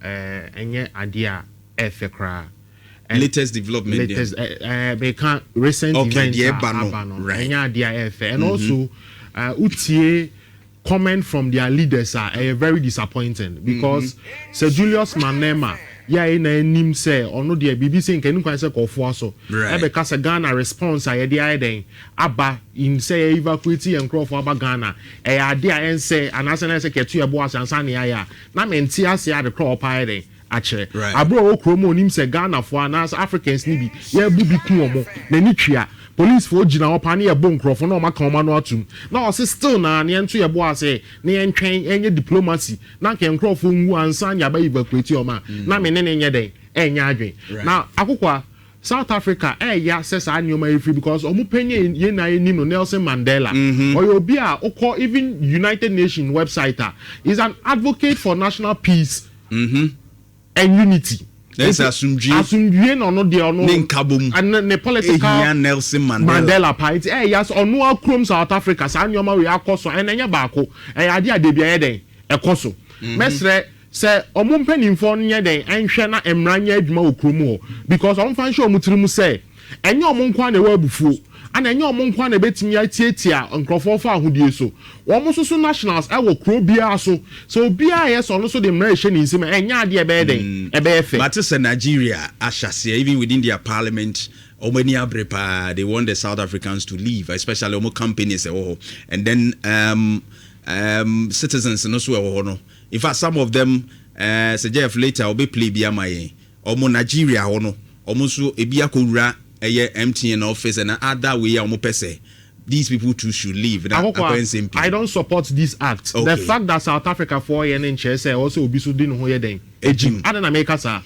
ɛnyɛ adeɛ a ɛfɛ koraa. Latest development. Latest meka recent events a aba no, ɛnyɛ adeɛ a ɛfɛ. And also utie comment from their leaders a, ɛyɛ very disappointing because Sir Julius Malema yɛ na anim sɛ ɔno deɛ, biribi sɛ nka kwan sɛ kɔfoa so ɛbɛka sɛ Ghana response a yɛde ayɛ dɛn aba in sɛ yɛ evacuate yɛn nkurɔfoɔ aba Ghana, ɛyɛ ade a ɛnsɛ anaasɛ na ɛsɛ kɛto yɛ bo ase ansa ne ayɛ a, na mente ase ade korɔ ɔpa ayɛ dɛn akyerɛ aburo a ɔwɔ kurom a onim sɛ Ghanafoɔ anaasɛ Africans ni bi yɛbu bi ku wɔn n'ani twia, policefoɔ gyina hɔ paa ne yɛbɔ nkurɔfoɔ na wɔn aka wɔn ano atum, na ɔsi still na ne yɛnto yɛ bo ase ne yɛntwɛn ɛnyɛ diplomacy na nka nkurɔfoɔ nwu ansa ne aba evacuate wɔn a, na me ne ne nyɛ dɛn ɛnyɛ adwen. Na akokɔ South Africa ɛɛya sɛ saa nneɛma yi firi because ɔmo panyin yɛn na yɛnim no, Nelson Mandela, ɔyɛ obi a ɔkɔ even United Nations website a, is an advocate for national peace and unity. Ɛsɛ asumdue. Asumdue na ɔno deɛ ɔno ne nkabom. Ne political ehia Nelson Mandela. Mandela pa nti ɛyɛ sɛ ɔno akurom South Africa saa nneɛma wei akɔ so, ɛna ɛnyɛ baako, ɛyɛ adeɛ a debi ɛyɛ dɛn ɛkɔ so. Mɛsrɛ sɛ ɔmo mpanimfoɔ no nyɛ dɛn ɛnhwɛ na mmara nyɛ adwuma wɔ kurom hɔ because ɔmo fa nhyɛ ɔmo tirim sɛ ɛnyɛ ɔmo nko na ɛwɔ abufuo ana ɛnyɛ ɔmo nko na ɛbɛtumi atiatia nkurɔfoɔ fa ahodie so. Wɔn nso so nationals ɛwɔ kuro biara so, so obiara yɛ sɛ ɔno nso de mmara ɛhyɛ ne nsam, ɛnyɛ adeɛ ɛbɛyɛ dɛn ɛbɛyɛ fɛ. But sɛ Nigeria ahyɛseɛ, even within their parliament, ɔmo ani abere paa. They want the South Africans to leave, especially ɔmo companies ɛwɔ hɔ and then citizens no so ɛwɔ hɔ no. In fact, some of them, sɛ Jeff later ɔbɛ play bi ama yɛn, ɔmo Nigeria hɔ no, ɔmo nso ebi akɔwura ɛyɛ MTN office and other way a ɔmo pɛ sɛ these people too should leave. Na akɔ, I don't support this act. The fact that South Africa foɔ yɛ ne nkyerɛ sɛ ɔsɛ obi so di ne ho yɛ dɛn egyim adi na meka saa.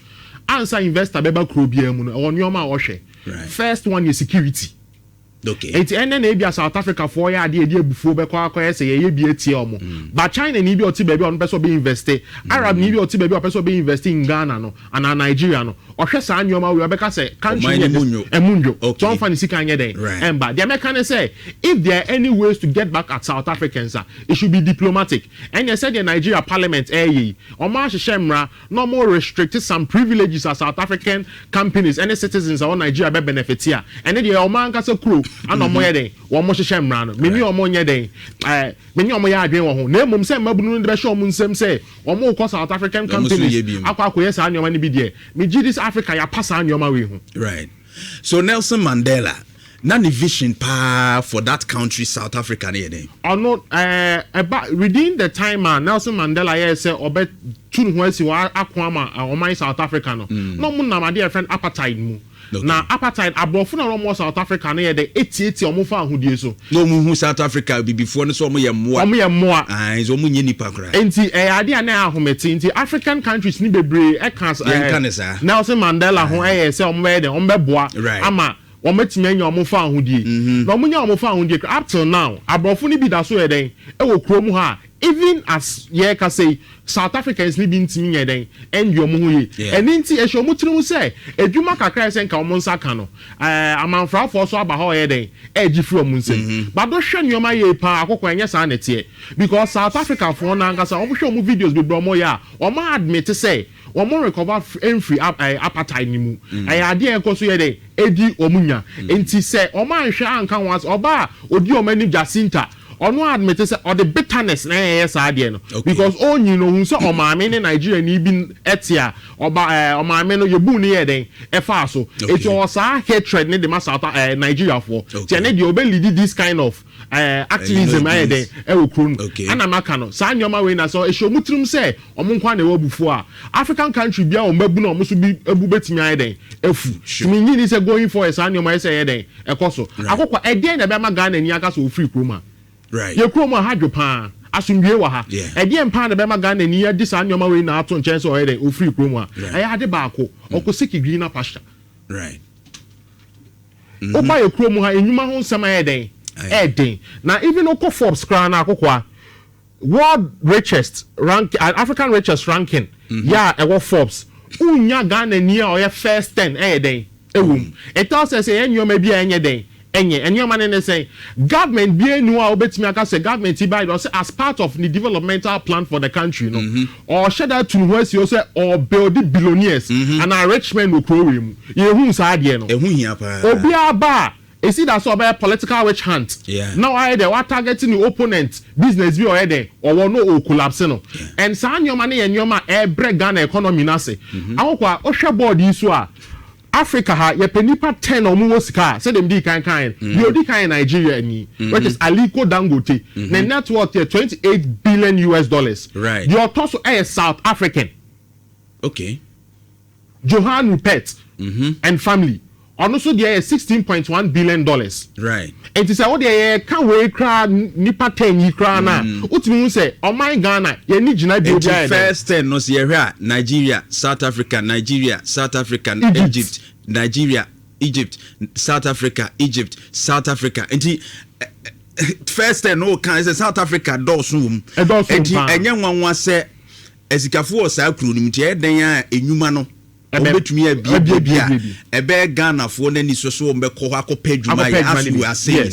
Ansa investor bɛba kuro biara mu no, ɛwɔ nneɛma a ɔhwɛ. First one yɛ security. Eti ɛnɛ na ebi a South Africa foɔ yɛ adeɛ edi ebufuo bɛkɔ akɔyɛ sɛ yɛyɛ bi etie ɔmo, but China ni bi a ɔte baabi a ɔno pɛ sɛ ɔbɛ invest, Arab ni bi a ɔte baabi a ɔpɛ sɛ ɔbɛ invest in Ghana no anaa Nigeria no, ɔhwɛ saa nneɛma wei, ɔbɛka sɛ country yɛ ɛmu nyo tí wɔn fa ne sika nyɛ dɛn ɛnba. Deɛ mɛka ne sɛ if there are any ways to get back at South Africans ah, it should be diplomatic. Ɛnyɛ sɛ deɛ Nigeria parliament ɛyɛ yi, ɔmo ahyehyɛ mmara na ɔmo restrict some privileges as South African companies ɛne citizens a wɔ Nigeria bɛ benefit a, ɛne deɛ ɔmo ankasa kuro ana ɔmo yɛ dɛn wɔn hyehyɛ mmara no. Meni ɔmo nyɛ dɛn meni ɔmo yɛ adwene wɔ ho, na emom sɛ mmabunu no de bɛhyɛ ɔmo nsam sɛ ɔmo kɔ South African companies akɔ akɔyɛ saa nneɛma no bi deɛ, megye di sɛ Africa yɛapa saa nneɛma wei ho. Right, so Nelson Mandela na ne vision paa for that country South Africa ne yɛ dɛn? Ɔno ɛba within the time a Nelson Mandela yɛ sɛ ɔbɛ tu ne ho asi hɔ ako ama ɔman South Africa no, na ɔmo nam adeɛ yɛfrɛ no apartheid mu. Na apartheid, aborɔfo na ɔmo wɔ South Africa no yɛ dɛ etietie ɔmo fa ahodie so. Na ɔmo hu South Africa bibifoɔ no sɛ ɔmo yɛ mmoa. Ɔmo yɛ mmoa. Ayi sɛ ɔmo nye nipa koraa. Nti ɛyɛ adeɛ a na ɛyɛ ahomete, nti African countries ni bebree ɛka Yɛnka ne saa. Nelson Mandela ho ɛyɛ sɛ ɔmo bɛyɛ dɛ ɔmo bɛboa ama wɔn atumi anya ɔmo fa ahodie, na ɔmo nya ɔmo fa ahodie. Up till now, aborɔfo no bi da so yɛ dɛn ɛwɔ kurom ha. Even as yɛreka yi, South Africans ni bi ntumi nyɛ dɛn ɛndi ɔmo ho yie. Ɛne nti ɛhyɛ ɔmo tirim sɛ edwuma kakra yɛ sɛ nka ɔmo nsa ka no, amanfrafoɔ so aba hɔ ɔyɛ dɛn ɛɛgye firi ɔmo nsam. Bado hwɛ nneɛma yie paa, akoko ɛnyɛ saa na ɛteɛ because South Africa foɔ n'ankasa, ɔmo hwɛ ɔmo videos bebree ɔmo yɛ a, ɔmo admit sɛ ɔmo recover mfiri apartheid ni mu. Ɛyɛ adeɛ ɛkɔ so yɛ dɛn edi ɔmo nya. Nti sɛ ɔmo anhwɛ anka ho ase, ɔbaa odi ɔmo anim Jacinta, ɔno admit sɛ ɔde bitterness na ɛyɛ saa adeɛ no because ɔnyi no ohun sɛ ɔmaame ne Nigeria ni bi ɛte a, ɔba ɔmaame no yɛbu ne yɛ dɛn ɛfaa so. Eti ɔwɔ saa hatred ne de ma South Nigeria foɔ. Tiɛ ne deɛ ɔbɛ lead this kind of activism ɛyɛ dɛn ɛwɔ kuro no. Ɛna maka no saa nneɛma wei na sɛ ɛhyɛ ɔmo tirim sɛ ɔmo nkwa na ɛwɔ abufuo a, African country bi a ɔmo abu na ɔmo nso bi ebu betumi ayɛ dɛn efu. Tumi nyi ni sɛ going forward saa nneɛma yɛ sɛ ɛyɛ dɛn ɛkɔ so. Akokɔ ɛdeɛn na ɛbɛma Ghana ni aka sɛ ofiri kurom a yɛ kurom a ha dwo paa, asomdwie wɔ ha? Ɛdeɛ mpa na bɛma Ghana ni adi saa nneɛma wei na ato nkyɛn sɛ ɔyɛ dɛn ofiri kurom a? Ɛyɛ ade baako, ɔkɔ seek greener pasture. Woba yɛ kurom ha, enyuma ho nsɛm ayɛ dɛn ɛɛden, na even okɔ Forbes koraa na akokɔ a world richest rank, African richest ranking yɛ a ɛwɔ Forbes, wonya Ghana ni a ɔyɛ first 10 ɛyɛ dɛn ɛwɔ mu. It tells us sɛ ɛyɛ nneɛma bi a ɛnyɛ dɛn. Ɛnyɛ nneɛma ne sɛn government bie nu a wobɛtumi aka sɛ government yi baa ɔsɛ as part of the developmental plan for the country no, ɔhyɛ da tu ne ho asi hɔ sɛ ɔbuild billionaires and rich men wɔ kuro wei mu. Yɛhu saa adeɛ no. Ɛho hia paa. Obiara ba a, esi da sɛ ɔbɛyɛ political witch hunt na wayɛ dɛ watarget ne opponent business bi a ɔyɛ dɛ ɔwɔ no, o collapse no. And saa nneɛma no yɛ nneɛma a ɛbrɛ Ghana economy n'ase. Akɔkɔ a ɔhwɛ board yi so a, Africa ha yɛpɛ nipa 10 a wɔn wɔ sika a, sɛdeɛ di kan kan, deɛ odi kan yɛ Nigeria ni, which is Aliko Dangote. Ne net worth yɛ US$28 billion. Deɛ ɔtɔ so ɛyɛ South African Johan Rupert and family. Ɔno nso deɛ yɛ $16.1 billion. Nti sɛ wo deɛ yɛka wei koraa, nipa 10 yi koraa na wotumi hu sɛ ɔman Ghana yɛni gyina bi obi Nti ayɛ dɛ. first 10 no, sɛ yɛhwɛ a, Nigeria, South Africa, Nigeria, South Africa, Egypt. Egypt, Nigeria, Egypt, South Africa, Egypt, South Africa. Nti first 10 no kan sɛ South Africa dɔɔso wɔ mu. Ɛdɔɔso Nti paa. ɛnyɛ nwanwa sɛ asikafoɔ wɔ saa kuro no mu, nti ɛyɛ dɛn a enwuma no wɔbɛtumi abie abie bi a abie bi. Ɛbɛyɛ Ghanafoɔ n'ani so so wɔn bɛkɔ hɔ akɔpɛ adwuma Akɔpɛ yɛ adwuma as no you bi. are saying.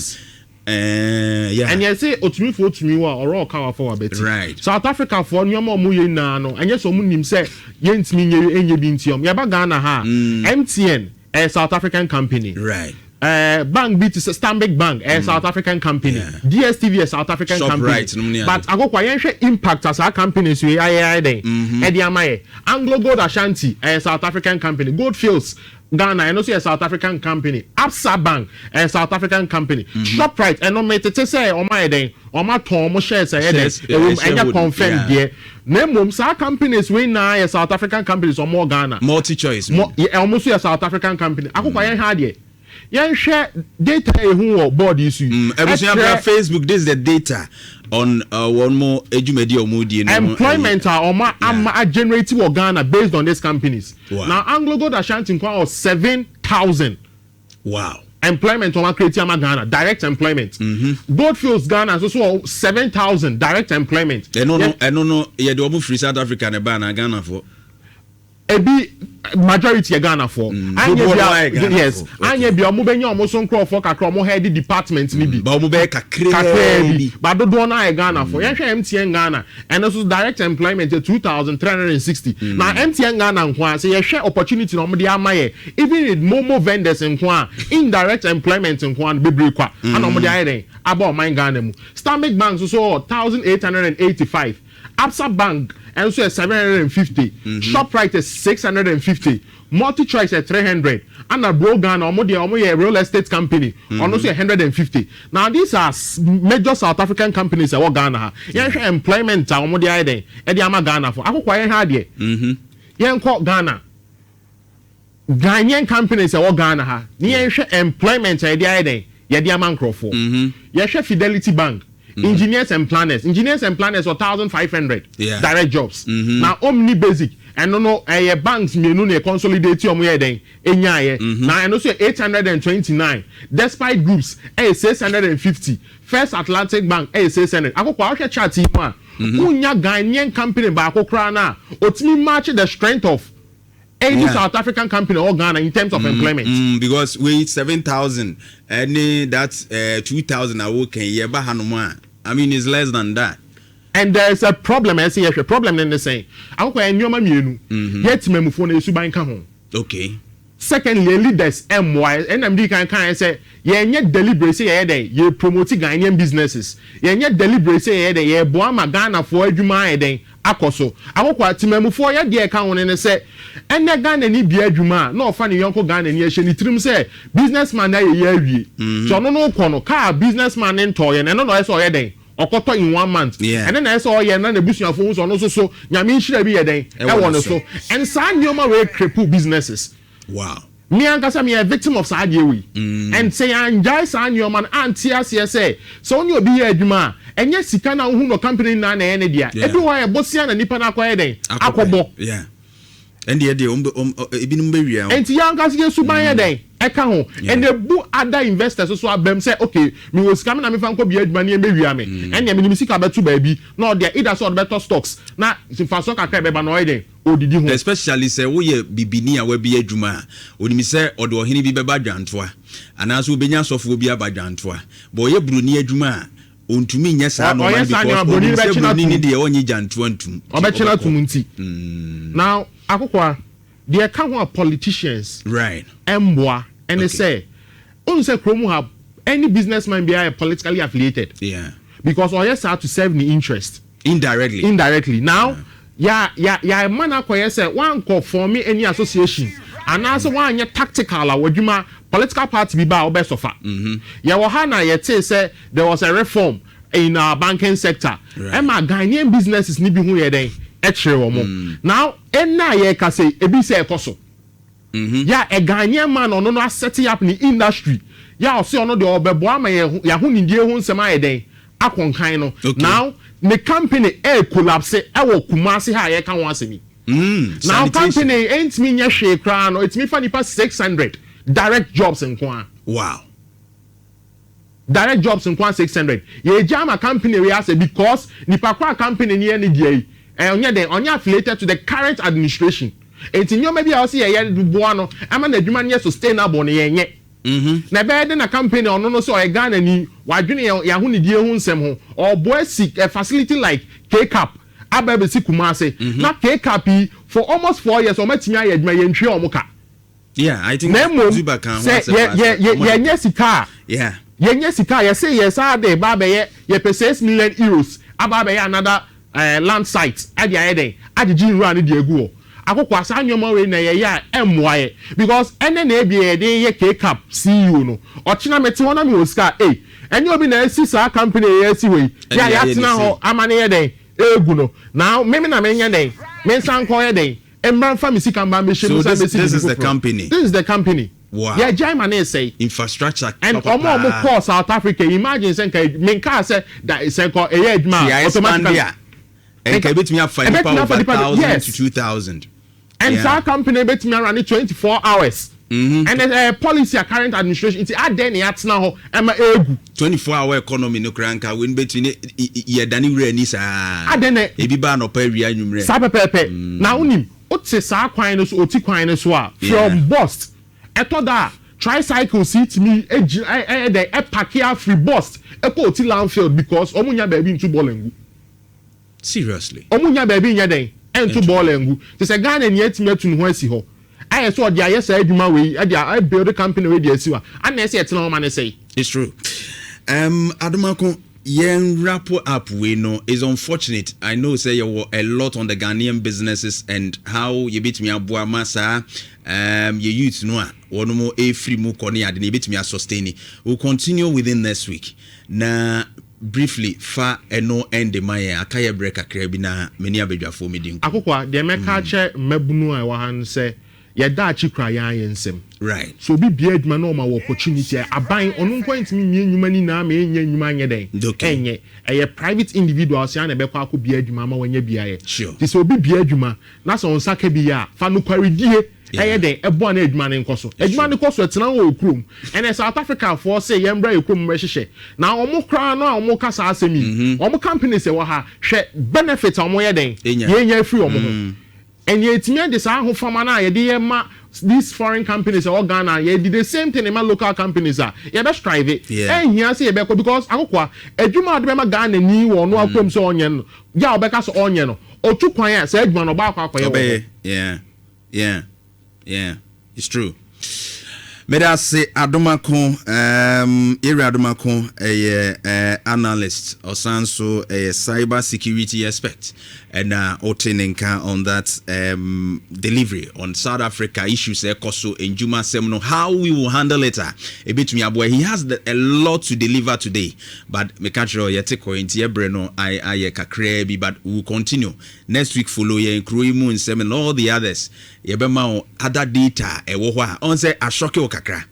Yeah. Ɛnìyɛn sɛ otumifoɔ otumi wɔ a ɔrɔ ɔka wafa wa bɛti. South Africa foɔ, nneɛma a wɔn yɛ nyinaa no, ɛnyɛ sɛ wɔn nim sɛ yɛntumi nye enye bi nti ɔm yɛba Ghana ha. MTN ɛyɛ South African company. Bank bi te sɛ Stanbic Bank ɛyɛ South African company. DStv yɛ South African company. Shoprite nom ne ade. But akoko a yɛnhwɛ impact a saa companies yi ayɛ dɛn ɛde ama yɛ. Anglo Gold Ashanti ɛyɛ South African company. Goldfields Ghana ɛno nso yɛ South African company. Absa Bank ɛyɛ South African company. Shoprite ɛno metete sɛ ɔmo ayɛ dɛn, ɔmo atɔn ɔmo shares ɛyɛ dɛn Shares, ɛwɔ mu, ɛnyɛ shareholding, confirm deɛ, na mmom saa companies wei nyinaa yɛ South African companies ɔmo wɔ Ghana. Multi Choice. Mo ɔmo nso yɛ South African company. Akoko a yɛnhwɛ adeɛ, yɛnhwɛ data a ehu wɔ board yi so yi. Ebusua bra Facebook, this is the data on wɔn mo edwumadi a wɔn die no. Employment a ɔmo ama a generate wɔ Ghana based on these companies. Na Anglo Gold Ashanti nkwa wɔ 7,000 employment ɔmo create ama Ghana, direct employment. Goldfields Ghana nso so wɔ 7,000 direct employment. Ɛno no yɛde wɔn firi South Africa ne ba na Ghana fo. Ebi majority yɛ Ghana fo. Anyɛ Dodoɔ no bia ayɛ Ghana yes fo. Anyɛ bia ɔmo bɛnya ɔmo so nkurɔfoɔ kakra, ɔmo head department ni bi. Ba wɔn bɛyɛ kakraa kakraa bi. Bi ba dodoɔ no ayɛ Ghana fo. Yɛhwɛ MTN Ghana, ɛno nso direct employment yɛ 2,360. Na MTN Ghana nko a, sɛ yɛhwɛ opportunity na ɔmo de ama yɛ, even with MoMo vendors nko a, indirect employment nko a no bebree kwa ana ɔmo de ayɛ dɛn aba ɔman Ghana mu. Stanbic Bank nso so wɔ 1,885. Absa Bank ɛnso yɛ 750. Shoprite yɛ 650. Multi Choice yɛ 300. Ana Bro Ghana, ɔmo deɛ ɔmo yɛ real estate company, ɔno nso yɛ 150. Now these are major South African companies ɛwɔ Ghana ha. Yɛnhwɛ employment a ɔmo de ayɛ dɛn ɛde ama Ghana fo. Akoko a yɛnhwɛ adeɛ, yɛnkɔ Ghana, Ghanaian companies ɛwɔ Ghana ha ne yɛnhwɛ employment a yɛde ayɛ dɛn yɛde ama nkurɔfoɔ. Yɛhwɛ Fidelity Bank, engineers and planners, engineers and planners wɔ 1,500 direct jobs. Na Omni Basic, ɛno no ɛyɛ banks mmienu na consolidate ɔmo yɛ dɛn enyaayɛ, na ɛno nso yɛ 829. Despite Groups ɛyɛ 650. First Atlantic Bank ɛyɛ 600. Akoko ahwɛ chart yi mu a, wonya Ghanaian company baako koraa na otumi match the strength of any South African company or Ghana in terms of employment. Because we 7,000 ɛne that 2,000 a wokan yɛ ba hanom a, I mean, it's less than that. And there is a problem. Ɛsɛ yɛhwɛ problem ne sɛn. Akoko yɛ nneɛma mmienu yɛ temamufoɔ na esuban ka ho. Secondly, yɛ leaders ɛmmoa. Ɛnam di kan kan sɛ yɛnyɛ deliberate sɛ yɛyɛ dɛn yɛ promote Ghanaian businesses, yɛnyɛ deliberate sɛ yɛyɛ dɛn yɛboa ama Ghanafoɔ adwuma ayɛ dɛn akɔ so. Akoko temamufoɔ yɛ deɛ ɛka ho ne sɛ ɛnɛ Ghana ni bia adwuma a na ɔfa ne yɔnko Ghana ni ahyɛ ne tirim sɛ businessman na yɛ yɛ awie tí ɔno no kɔ no kaa businessman ne ntɔɔyɛ no, ɛno na ɔyɛ sɛ ɔyɛ dɛn ɔkɔtɔ in one month. Ɛne na ɛsɛ ɔyɛ na n'abusuafo ho sɛ ɔno nso so Nyame nhyira bi yɛ dɛn ɛwɔ ne so, and saa nneɛma wei cripple businesses. Me ankasa me yɛ victim of saa adeɛ wei, and sɛ yɛangyae saa nneɛma no ante aseɛ sɛ wo ne obi yɛ adwuma a, ɛnyɛ sika na wohu no company nyinaa na ɛyɛ ne dea. Ebi wɔ hɔ a, yɛ bosia na nipa no akɔyɛ dɛn akɔbɔ. Yeah. Ɛndeɛ deɛ ebinom bɛwia wo. Nti yɛn ankasa yɛ suban yɛ dɛn. Ɛka ho, ɛna ebu other investors nso abam sɛ, okay, mewɔ sika, me na mefa nkɔ bia adwuma ne ɛmɛwia me. Ɛnea menim sika bɛto baabi na ɔde either sɛ ɔde bɛtɔ stocks na mfasoɔ kakra ɛbɛba na ɔyɛ den odidi ho. Especially sɛ woyɛ bibini a wabi adwuma a, onim sɛ ɔde ɔhene bi bɛba dwantoa anaasɛ obɛnya asɔfoɔ bi aba dwantoa, but ɔyɛ buroni adwuma a, ɔntumi nyɛ saa nɔɔma no because onim sɛ buroni ne deɛ ɔnye gyantoa ntum. Ɔbɛkyena tum nti now akokoa deɛ ɛka ho a, politicians ɛmboa ɛne sɛ ohun sɛ kurom ha, any businessman biara yɛ politically affiliated because ɔyɛ saa to serve ne interest. Indirectly. Indirectly. Now ya ɛma no akɔyɛ sɛ wankɔ form any association anaasɛ wanyɛ tactical a wɔdwuma political party bi ba a, wɔbɛ sɔfa. Yɛwɔ ha na yɛte sɛ there was a reform in our banking sector, ɛma Ghanaian businesses ni bi ho yɛ dɛn ɛkyerɛ wɔn. Now ɛnna a yɛka sɛ ebi sɛ ɛkɔ so yà, ɛ Ghanaian man, ɔno no aset up ne industry yà, ɔsɛ ɔno deɛ ɔbɛboa ama yɛ yɛho nidie ho nsɛm ayɛ dɛn akɔnkan no. Now ne company ɛ collapse ɛwɔ Kumasi ha a yɛka ho asɛm yi. Now company ɛntumi nyɛ hwee koraa no, ɛtumi fa nipa 600 direct jobs nko a. Direct jobs nko a 600 yɛgya ama company wei asɛ because nipa koro a company ni yɛ ne deɛ yi, ɔnyɛ dɛn, ɔnyɛ affiliated to the current administration, eti nneɛma bi a ɔsi yɛyɛ boa no ama n'adwuma no yɛ sustainable no, yɛnyɛ. Na ɛbɛyɛ de na company ɔno no sɛ ɔyɛ Ghana ni, wadwene yɛn ahonidie ho nsɛm ho, ɔboa si a facility like Kcap aba abɛsi Kumase, na Kcap yi for almost 4 years ɔmo atumi ayɛ adwuma, yɛn ntwi ɔmo ka. Yeah, I think Na mmom sɛ yɛ yɛ yɛ yɛnyɛ sika a, yɛnyɛ sika a yɛsɛ yɛ saa de ba abɛyɛ, yɛpɛ €6 million aba abɛyɛ another land site ade ayɛ dɛn agyegye nwura no de egu hɔ. Akoko asa nneɛma wei na yɛyɛ a ɛmmoa yɛ because ɛnɛ na ebi yɛde yɛ Kcap CEO no, ɔkyena mɛte hɔ na mi wɔ sika ee, ɛnyɛ obi na esi saa company yɛ esi hɔ yi yɛ a yɛatena hɔ ama ne yɛ dɛn egu no na mímí na mi nyɛ dɛn mi nsa nkɔ yɛ dɛn mmra nfa mi sika mba mbɛhyɛ mu. So this is the company. This is the company. Yɛ gya ma ne sɛyi. Infrastructure. And ɔmo a ɔmo kɔɔ South Africa, imagine sɛ nka minka sɛ da sɛ nkɔ ɛyɛ adwuma automatically. Nka ebetumi afa nipa over 1,000 to 2,000. And saa company betumi arun 24 hours. And policy a current administration nti adan ne atena hɔ ɛma egu. 24 hour economy no kura nka wei betumi ne yɛ dani wura ni saa. Adan na ebi ba anɔpa, awia, anwummerɛ. Saa pɛpɛɛpɛ. Na onim o te saa kwan no so, oti kwan no so a, from BOST ɛtɔ da tricycle si tumi egyi ɛyɛ dɛ ɛpark afiri BOST ɛkɔ Oti landfill because ɔmo nya baabi ntu bɔɔla ngu. Seriously. Ɔmo nya baabi nya dɛn ɛntu bɔɔla ngu te sɛ Ghana ni etumi atu ne ho asi hɔ ayɛ sɛ ɔde ayɛ saa adwuma wei, ɛde a build company wei de asi hɔ ana ɛsɛ ɛtena hɔ ma ne sɛyi. It's true. Adomako, yɛn wrap up wei no is unfortunate. I know say yɛwɔ a lot on the Ghanaian businesses and how yɛbɛtumi aboa ma saa yɛ youth no a wɔn mo efiri mu kɔ ne ade na yɛbɛtumi asustain. We will continue within next week. Na briefly fa ɛno ɛnde ma yɛn aka yɛ brɛ kakra bi na meni abadwafoɔ mi di nkɔ. Akokoa deɛ, mɛka kyɛ mmabunu a ɛwɔ ha no sɛ yɛda akyi kura yɛn ayɛ nsɛm. So obi bia adwuma na ɔma wɔ opportunity a, aban ɔno nkɔ ntumi mmie nnwuma ni nyinaa ma ɛnyɛ nnwuma nyɛ dɛn. Ɛnyɛ ɛyɛ private individuals yɛn na ɛbɛkɔ akɔ bia adwuma ama wɔnyɛ bia yɛ. Ti sɛ obi bia adwuma na sɛ ɔnsa ka bi yɛ a, fa nokwaredie ɛyɛ dɛn ɛboa na adwuma ne nkɔ so, adwuma ne kɔ so, ɛtena wɔ kurom. Ɛnɛ South Africa foɔ sɛ yɛn mbra yɛ kurom bɛhyehyɛ na wɔn koraa no a wɔn ka saa asɛm yi, wɔn companies ɛwɔ ha, hwɛ benefit a wɔn yɛ dɛn yɛn nya afiri wɔn ho. Ɛnna etumi de saa ahofama no a yɛde yɛ ma these foreign companies ɛwɔ Ghana, yɛde the same thing ma local companies a yɛbɛ strive. Ɛnhia sɛ yɛbɛkɔ because akokoa adwuma a wɔde bɛma Ghana ni wɔ ɔno akurom sɛ ɔnyɛ no yɛ a, ɔbɛka sɛ ɔnyɛ no, otu kwan a saa adwuma no ɔbaakɔ akɔyɛ wɔ hɔ. Yeah, it's true. Mede ase Adomako, yɛwura Adomako ɛyɛ analyst, ɔsan so ɛyɛ cyber security expert, ɛna ɔte ne nka on that delivery on South Africa issues ɛkɔ so, ndwuma asɛm no, how we will handle it a ɛbɛtumi aboa. He has a lot to deliver today, but meka kyerɛ yɛte kɔ nti yɛbrɛ no ayɛ kakraa bi, but we will continue next week. Follow yɛn kuro yi mu nsɛm and all the others, yɛbɛma wo other data ɛwɔ hɔ a ɔn sɛ asɔke wo kakra.